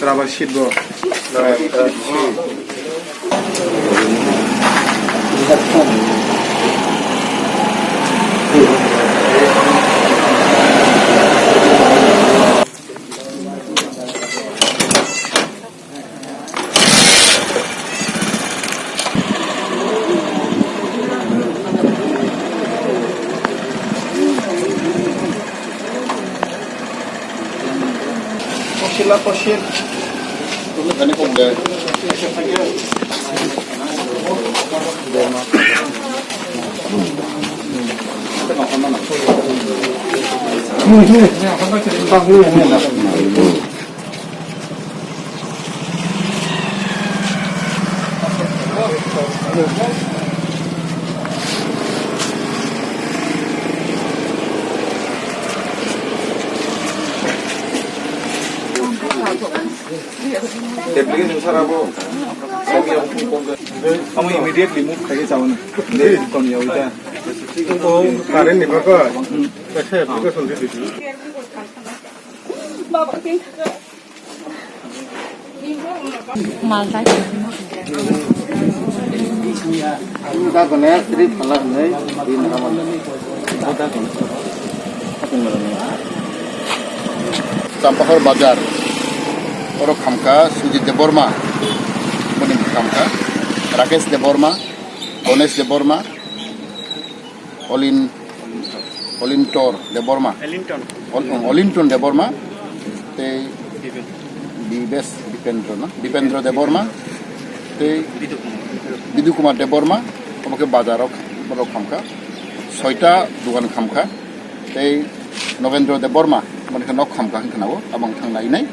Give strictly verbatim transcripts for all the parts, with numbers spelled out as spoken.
Rubber sheet bo. Application sara bo. Amo immediately move khai chawani. Dei kon yawi ta. Current ni baka. Kaisa application di di. Malta. Champahor Bazar, oro khamkha Sujit Debbarma, boni khamkha Rakesh Debbarma, Ganesh Debbarma, Olin, Olintor Debbarma. Olinton. Ol-, Olinton Debbarma. Tei Dipendra. Bibesh Dipendra, no? Dipendra Debbarma. Tei Bidu Kumar. Bidu Kumar Debbarma. Obo khe bazar o borok khamkha. Soita dogan khamkha. Tei Nogendra Debbarma. Boni khe nok khamkha hwnkhana o. Abang thang lainai.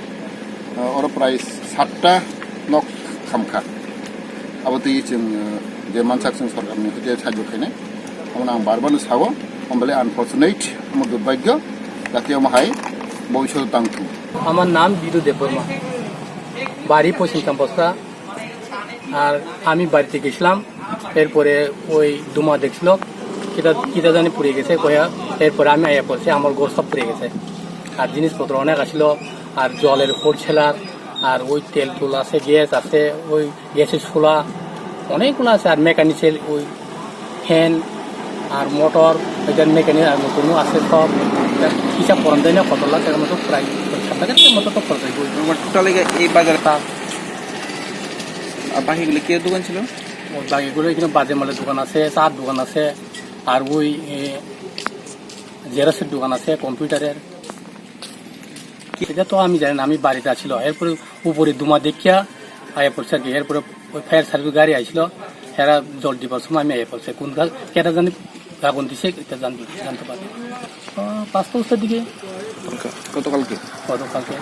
Oro prai satta nok khamkha. Abo twi chwng, eh, je mansak chwng sorkarni hoite sajwk khainai. Omono ang bar bar no sao, omo belai unfortunate, omo durbhagyo, jati omo hai bhobishoto tang thung. আমার নাম বিদু দেববর্মা, বাড়ি পশ্চিম চাম্পাসরা। আর আমি বাড়িতে গেছিলাম, এরপরে ওই ধোঁয়া দেখছিল, কিতা কিতা জানি পুড়ে গেছে কয়া, এরপরে আমি আয়া পড়ছি, আমার ঘর সব পুড়ে গেছে। আর জিনিসপত্র অনেক আসলো, আর জলের হোলসেলার, আর ওই তেল তুল আছে, গ্যাস আছে, ওই গ্যাসের চুলা অনেকগুলো আছে, আর মেকানিক্যাল ওই ফ্যান আর মোটর, ওইটার মেকানিক আর নতুন আছে সব। এটা হিসাব করান যায় না কত লাখ টাকার মতো প্রায় সাত লাখের মতো তো খরচ হইব। তোমার টোটাল এই বাজারে তা আর বাকিগুলো কি দোকান ছিল? ওই বাকিগুলো এখানে বাজে মালের দোকান আছে, চার দোকান আছে, আর ওই, এ, জেরক্সের দোকান আছে, কম্পিউটারের। এটা তো আমি জানি না, আমি বাড়িতে আছিল। এরপরে উপরে ধোঁয়া দেখিয়া আয়া পড়ছে আর কি। এরপরে ওই ফায়ার সার্ভিস গাড়ি আইছিল, এরা জল দিবার সময় আমি আয়া পড়ছে। কোন গা-, কেটা জানি আগুন দিছে, এটা জান-, জানতে পারি। আহ, পাঁচটা দশটার দিকে। গতকালকে? গতকালকে।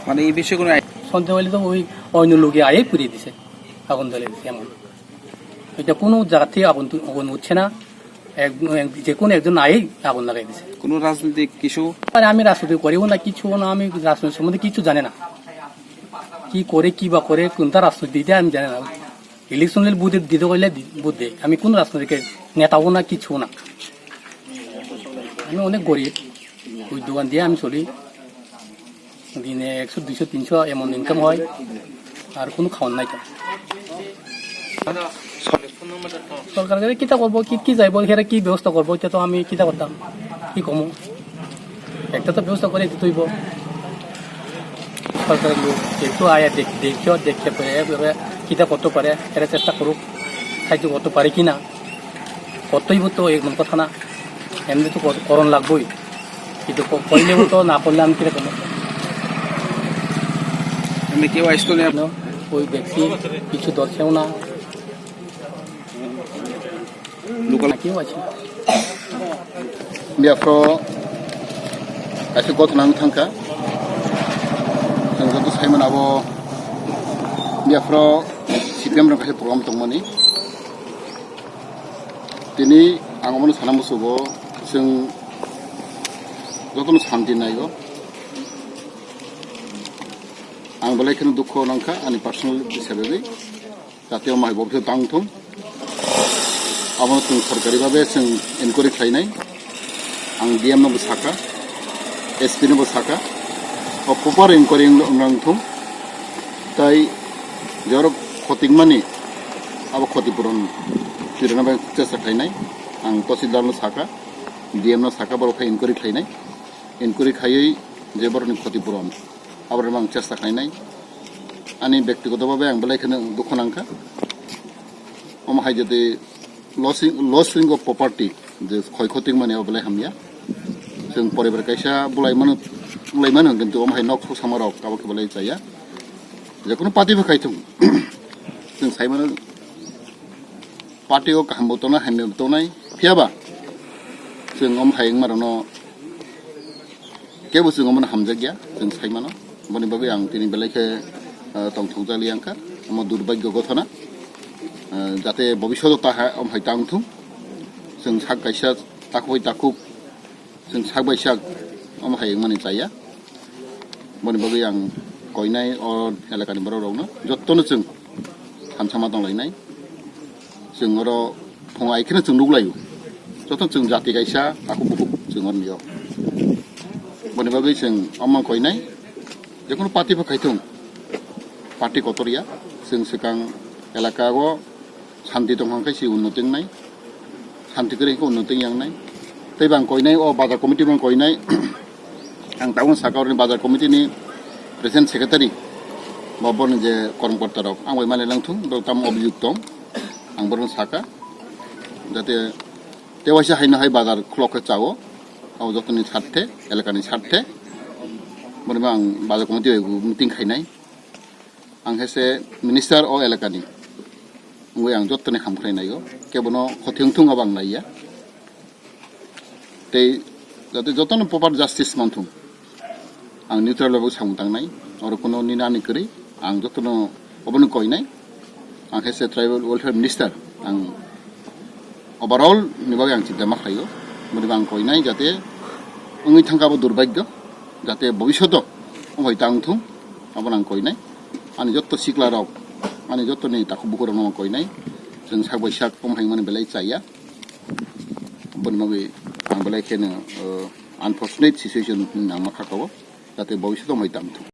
মানে এই বিষয়ে কোনো আই- সন্ধ্যা হইলে তো ওই অন্য লোকে আয়ে পুড়িয়ে দিছে, আগুন ধরে দিছে এমন। এটা কোনো জায়গা থেকে আগুন তু-, আগুন উঠছে না, এক-, এক-, যে কোনো একজন আয়েই আগুন লাগাই দিছে। কোনো রাজনৈতিক কিছু? আরে আমি রাজনীতি করিও না, কিছু না, আমি রাজনীতি সম্বন্ধে কিছু জানি না। কি করে, কি বা করে, কোনটা রাজনীতি এটা আমি জানি না। ইলেকশন বুথে দিতে গেলে দি-, বুথ দেয়। আমি কোন রাজনৈতিক নেতাও না, কিছু না। আমি অনেক গরিব, ওই দোকান দিয়ে আমি চলি। দিনে একশো, দুইশো, তিনশো এমন ইনকাম হয়, আর কোনো খাওয়ার নাই তো। সরকার কাছে কিতা করবো, কি, কি চাইবো, এরা কি ব্যবস্থা করবো, এটা তো আমি কিতা করতাম, কি কমো, একটা তো ব্যবস্থা করে দিতে হইব। সরকারের লোক যেহেতু আয়া দেখ-, দেখছো, দেখতে পারে, এভাবে কিতা করতে পারে, এরা চেষ্টা করুক, সাহায্য করতে পারে কি না, করতেই হতো, এমন কথা না। এমনি তো কর-, করণ লাগবোই, কিন্তু ক-, করলেও তো না করলে আমি কিরকম? এমনি কেউ আসতো না? না। Koi bekti kichu dor kheo na. Local. Naki wachi. Biafro kaisa gotho nang thangkha. Chwng joto saimano abo biafro C P M rok kaisa program tongmani. Tini ang omono sana musugo, chwng jotono santi naigo. Ang belai kheno dukho nangkha ani personal hisabe bai. Jate omo hai bobisot tang thung. Abono chwng sorkari babe chwng enquiry khlainai. Ang D M no bo saka, S P no bo saka. O proper enquiry wng, wng thung. Tai jorok khotik mani abo khoti puron pirana bai chesta khlainai. Ang tosildar no saka, D M no saka, borok khe enquiry khlainai. Enquiry khaiwi je borokni khoti puron, aborokno ang chesta khlainai. Ani bektigoto babe ang belai kheno dukho nangkha. Omo hai jodi loss, loss wing of property, je khoi khoti mani abo belai hamya. Chwng poribar kaisa bulai mano, bulai mano, kintu omo hai nok sok sama rok abo khe belai chaya. Jekono party bo khai thung. Chwng sai mano party o kaham bo tongnai, hamya bo tongnai. Phiya ba chwng omo hai wngma rokno kebo chwng omono hamjakya, chwng sai mano. Boni bagwi ang tini belai khe, ah, tongthokjak li ang kha. Omo durbagyo gothona. Ah, jate bobishoto ta ha, omo hai tang thung. Chwng sak kaisa takhuk bai takhuk, chwng sak bai sak omo hai wngmani chaya. Boni bagwi ang koinai o elakani borok rokno jottono chwng thansa ma tonglainai. Chwng oro phung ai kheno chwng nuklaio. Joto chwng jati kaisa, takhuk bukhuk chwng oro nio. Boni bagwi chwng omo koinai, jekono party bo khaithung, party kotor ya, chwng swkang elaka o santi tong kha khe si unnoti wngnai, santi kwrwi khe unnoti wngnai. Tei bang koinai o bazar committee bang koinai, ang tabuk saka oroni bazar committee ni president secretary, ba borni je kormokorta rok, ang bai mali langthung, borok tamo obijok tong, ang borokno saka, jate tewaisa haino hai bazar khulok khe chao, abo jotoni sarthe, elakani sarthe, borok ang bazar committee bai meeting khainai. Ang khe se minister o elakani, wngwi ang jottoni ham khlai naio, kebono khoti wngthung abo ang naiya. Tei jate jotono proper justice manthung. Ang neutral bai bo samung tangnai, oro kuno nini ani kwrwi, ang jotono obono koinai. Ang khe se tribal welfare minister, ang overall ni bagwi ang chinta ma khlaio. Boni bo ang koinai jate wngwi thangkha abo durbagyo, jate bobishoto omo hai tang thung, abono ang koinai. Ani jotto sikla rok, ani jottoni takhuk bukhuk rokno ang koinai. Chwng sak bai sak omo hai mani belai chaya. Boni bagwi ang belai kheno, uh, unfortunate situation hinwi ang ma kha kabo, jate bobishoto omo hai tang thung.